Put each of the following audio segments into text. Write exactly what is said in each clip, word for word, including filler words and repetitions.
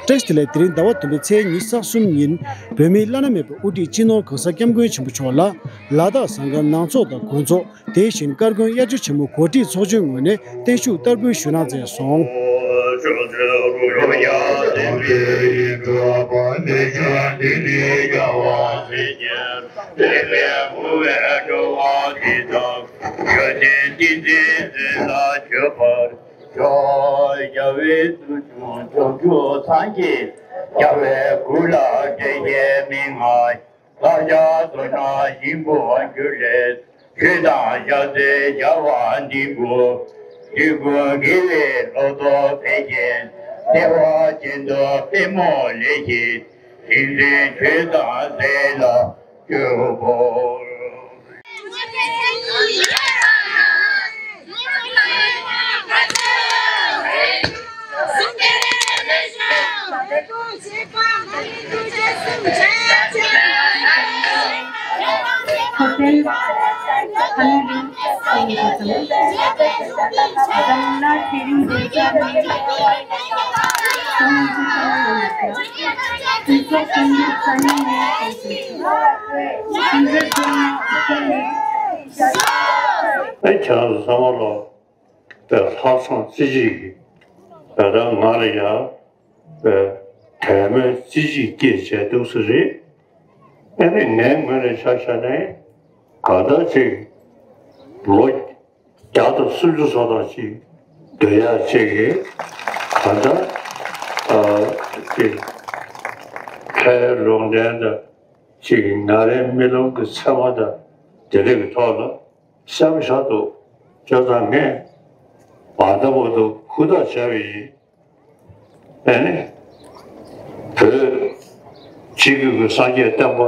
བཀྲ་ཤིས་བདེ་ལེགས། དེ་རིང་ཟླ་བ་བདུན་པའི་ཚེས་ཉི་ཤུ་རྩ་གསུམ་ཉིན་བོད་མིའི་བླ་ན་མེད་པའི་དབུ་ཁྲིད་སྤྱི་ནོར་གོང་ས་སྐྱབས་མགོན་ཆེན་པོ་མཆོག་ལ་ལ་དྭགས་ཟངས་དཀར་ནང་ཚོགས་དང་དགོན་ཚོགས། དེ་བཞིན་བཀའ་དགོན་དབྱར་ཆ་ཆེན་མོ་གོ་སྒྲིག་ཚོགས་ཆུང་ངོས་ནས་བརྟན་བཞུགས་བསྟར་འབུལ་ཞུ་གནང་མཛད་སོང་། ལྷ་བྱ་བཟོ་ན་ཞིང་པོ་འགྱུར་ལས། ཆོས་དང་ཞབས་བརྟན་བྱ་བ་འདི་ཀུན། སྤྲུལ་སྐུ་དགེ་བའི་བློ་སྟོབས་འཕེལ་ཞིང་། བདེ་བ་ཅན་དུ་པད་མོ་ལེགས་ཤིང་། ཞིང་བྲན་ཆོས་དང་ཟས་ལ་སྤྱོད་པོ། ཨེ་ཁྱེད་རང་ཚོ་ཚང་མ་ལ་པའི་ལྷག་བསམ་རྩེ་གཅིག་གིས་ད་ལྟ་ང་ལ་ཡང་པའི་དད་མོས་རྩེ་གཅིག་སྐྱེས་བྱས་འདུག་ས་རེད། ཨ་ནི་ངའི་ངོས་ནས་ཆ་བཞག་ན་གང་ལྟར་ཅིག་ལོ་བརྒྱ་དང་སུམ་ཅུ་སོ་ཙམ་ཅིག་སྡོད་ཡག་ཅིག་གིས་གང་ལྟར་ཨ་ཅིག་ལྷའི་ལུང་བསྟན་དང་ཅིག་ང་རའི་རྨི་ལམ་གྱི་མཚན་མ་དང་དེ་འདྲ་གི་ཐོག་ལ་སེམས་བཞག་འདུག་བྱས་ཙང་ངས་བར་ད་བར་དུ་ཧུར་ཐག་བྱས་པ་ཡིན། ཨ་ནི། བོད་སྤྱི་འཐུས་ཀྱི་སངས་རྒྱས་བསྟན་པ་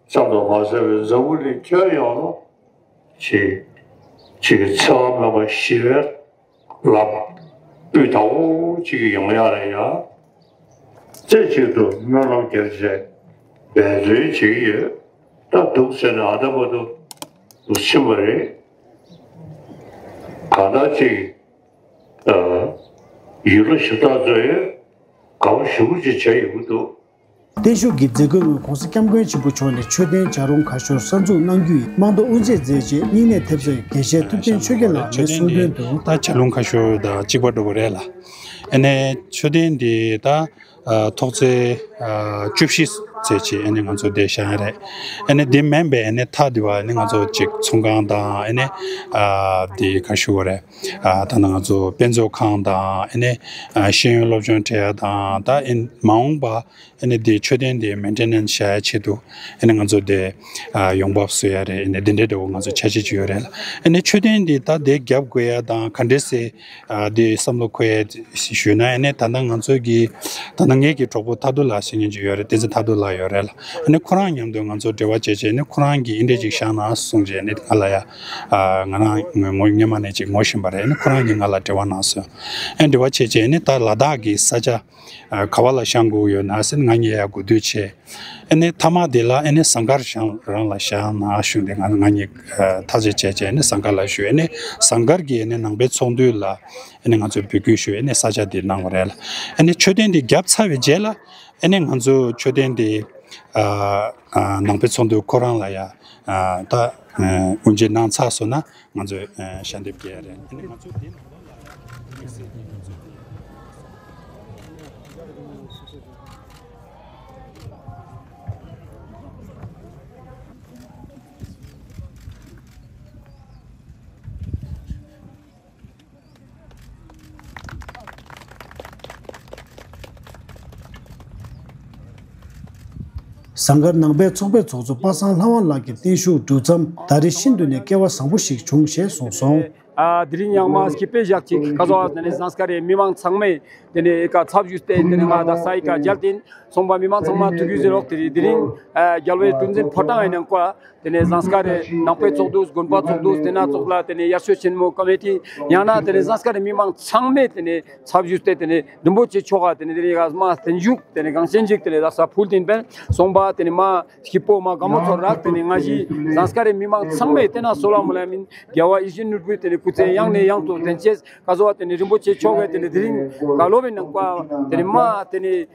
ཙམ་དུ་མ་ཟད་པའི་འཛམ་བུ་གླིང་ཁྱོན་ཡོངས་ལ་ཅིག་ཅིག་གི་འཚེ་བ་མེད་པ་ཞི་བའི་ལམ་སྤུས་དག་པོ་ཅིག་ཡོང་ཡག་ལ་ཡ། རྩེ་གཅིག་ཏུ་སྨོན་ལམ་རྒྱབ་བྱས་འབད་བརྩོན་བྱེད་ཀྱི་ཡོད། ད་འདུག་ཟེར་ནས་ཨ་ད་བར་དུ་འདུག་ཕྱིན་པ་རེད། གང་ལྟར་ཅིག་ཡུལ་ལྷ་གཞི་བདག་ཚོས་དགའ་པོ་ཞེ་པོ་ཅིག་བྱས་ཡོང་གི་འདུག་བརྟན་བཞུགས་ཀྱི་མཛད་སྒོའི་སྔོན་གོང་ས་སྐྱབས་མགོན་ཆེན་པོ་མཆོག་ནས་མཆོད་རྟེན་བྱ་རུང་ཁ་ཤོར་གསར་འཛུགས་གནང་རྒྱུ་ཡི་རྨང་རྡོ་དབུ་འབྱེད་མཛད་རྗེས་སྙིང་ནས་ཐེབས་རྩའི་དགེ་བཤེས་ཐུབ་བསྟན་ཆོས་རྒྱལ་ལགས་ནས་གསུངས་དོན་དུ། ད་བྱ་རུང་ཁ་ཤོར་དང་གཅིག་པ་འགྲོ་གི་རེད་ལ། ཨ་ནི་མཆོད་རྟེན་འདི་ད་ཨ་ཐོག་བརྩེགས་ཨ་བཅུ་བཞི་བརྩེགས་ཅིག་ཨ་ནི་ང་ཚོ་འདི་བཞེངས་ཡ་རེད། ཨ་ནི་འདི་མིན་པའི་ཨ་ནི་མཐའ་འདི་བ་ཨ་ནི་ང་ཚོ་ཅིག་ཚོང་ཁང་དང་ཨ་ནི་ཨ་འདི་ག་ཞུ་བ་རེད། ཨ་ད་ནང་ང་ཚོ་དཔེ་མཛོད་ཁང་དང་ཨ་ནི་ཨ་ཤེས་ཡོན་སློབ་སྦྱོང་སྤྲད་ཡ་དང་ད་ཨ་ནི་མ་འོངས་པ་ཨ་ནི་འདི་མཆོད་རྟེན་འདི་མེན་ཊེ་ནན་སི་བྱ་ཡ་ཆེད་དུ་ཨ་ནི་ང་ཚོ་འདི་ཨ་ཡོང་འབབ་བཟོ་ཡ་རེད། ཨ་ནི་འདི་འདྲའི་འདྲ་བོ་ང་ཚོ་འཆར་གཞི་ཅིག་ཡོད་རེད་ལ། ཨ་ནི་མཆོད་རྟེན་འདི་ད་འདི་རྒྱབ་དགོས་ཡ་དང་ག་འདྲས་སེ་ཨ་འདི་བསམ་བློ་འཁོར་ཡ་ཞུས་ན་ཨ་ནི་ད་ལྟ་ང་ཚོ་གི་ད་ལྟ་ངེད་ཀྱི་གྲོགས་པོ་ཐར་རྡོ་ལགས་ཟེར་མཁན་ཅིག་ཡོད་རེད། བསྟན་འཛིན་ཐར་རྡོ་ལགས་ཡོད་རེད་ལ། ཨ་ནི་ཁོ་རང་མཉམ་དུ་ང་ཚོ་འབྲེལ་བ་བྱས་བྱས་ཨ་ནི་ཁོ་རང་གིས་འདི་འདྲས་ཅིག་བཞག་ན་གསུངས་བྱས་ཨ་ནི་ང་ལ་ཡ་ཨ་ང་རང་ངོ་སྔོན་མ་ནས་ཅིག་ངོ་ཤེས་པ་རེད། ཨ་ནི་ཁོ་རང་གིས་ང་ལ་འབྲེལ་བ་གནང་སོང་། ཨ་ནི་འབྲེལ་བ་བྱས་བྱས་ཨ་ནི་ད་ལ་དྭགས་ཀྱི་ས་ཆ་ཨ་ག་བ་ལ་བཞེངས་དགོས་ཡོད་ན་ཟེར་ང་གཉིས་ཡ་གོ་བསྡུར་བྱས། ཨ་ནི་མཐའ་མ་དེ་ལ་ཨ་ནི་ཟངས་དཀར་བཞེངས་རང་ལ་བཞེངས་ན་གཞུང་དེ་ང་ང་གཉིས་ཐག་བཅད་བྱས་བྱས་ཨ་ནི་ཟངས་དཀར་ལ་ཞུས། ཨ་ནི་ཟངས་དཀར་གྱི་ཨ་ནི་ནང་པའི་ཚོགས་འདུ་ལ་ཨ་ནི་ང་ཚོས་འབོད་སྐུལ་ཞུས། ཨ་ནི་ས་ཆ་དེ་གནང་བ་རེད་ལ། ཨ་ནི་མཆོད་རྟེན་དེ་བརྒྱབ་ཚར་བའི་རྗེས་ལ་ཨ་ནི་ང་ཚོ་མཆོད་རྟེན་དེ་ཨ་ཨ་ནང་པའི་ཚོགས་འདུ་ཁོ་རང་ལ་ཡ་ཨ་ད་ཨ་དབུ་འབྱེད་གནང་ཚར་སོང་ན་ང་ཚོས་ཨ་ཞལ་འདེབས་རྒྱག་ཡ་རེད། ཨ་ནི་ང་ཚོ་དེ་ནང་ལོགས་ལ་དམིགས་བསལ་གྱི་ང་ཚོ། ཟངས་དཀར་ནང་པའི་ཚོགས་པའི་ཚོགས་གཙོ་པ་སངས་ལྷ་དབང་ལགས་ཀྱི་བརྟན་བཞུགས་གྲུབ་མཚམས་ད་རེས་ཤིན་ཏུ་ནས་སྐལ་བ་བཟང་པོ་ཞིག་བྱུང་ཞེས་གསུངས་སོང་། ཨ་དེ་རིང་ཡང་མ་སྐྱིད་པའི་ཞག་ཅིག་ཁ་སང་དེ་ནས་ཟངས་དཀར་རི་མི་མང་ཚང་མས་དེ་ནས་ཨེ་ཀ་ཚབ་ཞུས་ཏེ་དེ་ནས་ང་དག་ས་ཨེ་ཀ་མཇལ་ཏེ་སོང་པ། མི་མང་ཚང་མ་ཐུགས་རྗེ་ཆེ་ལོག་དེ་རིང་དེ་རིང་ཨ་རྒྱལ་བའི་གྲུ་འཛིན་ཕོ་བྲང་ཡིན་ནང་ཀ་དེ་ནས་ཟངས་དཀར་རི་ནང་པའི་ཚོགས་འདུ་དགོན་པ་ཚོགས་འདུ་དེ་ན་ཚོགས་ལ་དེ་ནས་དབྱར་ཆོས་ཆེན་མོ་ཀ་མེ་ཊི་ཡང་ན་དེ་ནས་ཟངས་དཀར་རི་མི་མང་ཚང་མས་དེ་ནས་ཚབ་ཞུས་ཏེ་དེ་ནས་རིན་པོ་ཆེ་མཆོག་ག་དེ་ནས་དེ་རིང་ཡ་མ་བརྟན་བཞུགས་དེ་ནས་གང་ཤེས་ཅིག་དེ་ནས་ལ་ས་ཕུལ་ཏིན་པན་སོང་པ། དེ་ནས་མ་སྐྱིད་པོ་མ་དགའ་མོ་ཚོར་རག་དེ་ནས་ང་ཞི་ཟངས་དཀར་རི་མི་མང་ཚང་མས་དེ་ན་སོ་ལ་མོ་ལ་མིན་རྒྱལ་བ་ཡིད་བཞིན་ནོར་བུའི་དེ་ནས་ སྐུ་ཚེ་ཡང་ནས་ཡང་དུ་བརྟན་ཅེས། ཀ་ཟོ་བ་དེ་ནས་རིན་པོ་ཆེ་མཆོག་གིས་དེ་ནས་དེ་རིང་ག་ལོ་བའི་ནང་པ་དེ་ནས་མ་དེ་ནས་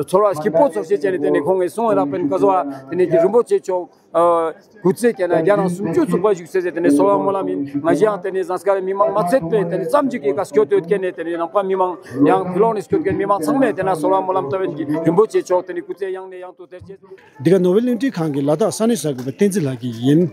ཚོར་བ་སྐྱིད་པོ་ཚོར་ཤེས་བྱས་ནས་དེ་ནས་ཁོང་གིས་གསུང་བ་རག་པའི་ཀ་ཟོ་བ་དེ་ནས་ཀྱི་རིན་པོ་ཆེ་མཆོག་སྐུ་ཚེ་བསྐལ་ན་བརྒྱ་དང་སུམ་ཅུ་ཚུགས་པ་བཞུགས་ཟེར་ཏེ་དེ་ནས་གསོལ་བ་སྨོན་ལམ་ཡིན། ང་ཞིག་ཡང་དེ་ནས་ཟངས་དཀར་མི་མང་མ་ཚད་པས་དེ་ནས་ཙམ་ཅིག་གིས་ཀ་སྐྱོ་སྟོད་སྐྱེས་ནས་དེ་ནས་ནང་པ་མི་མང་ཡང་ཕྱི་ལོགས་ནས་སྐྱོ་སྐྱེས་མི་མང་ཚང་མས་དེ་ན་གསོལ་བ་སྨོན་ལམ་བཏབ་པའི་རིན་པོ་ཆེ་མཆོག་དེ་ནས་སྐུ་ཚེ་ཡང་ནས་ཡང་དུ་བརྟན་ཅེས། འདི་ག་ནོ་བེལ་གླིང་ཕྲན་ཁང་གི་ལ་དྭགས་ས་གནས་གསར་འགོད་པ་བསྟན་འཛིན་ལགས་ཀྱིས་ཡིན།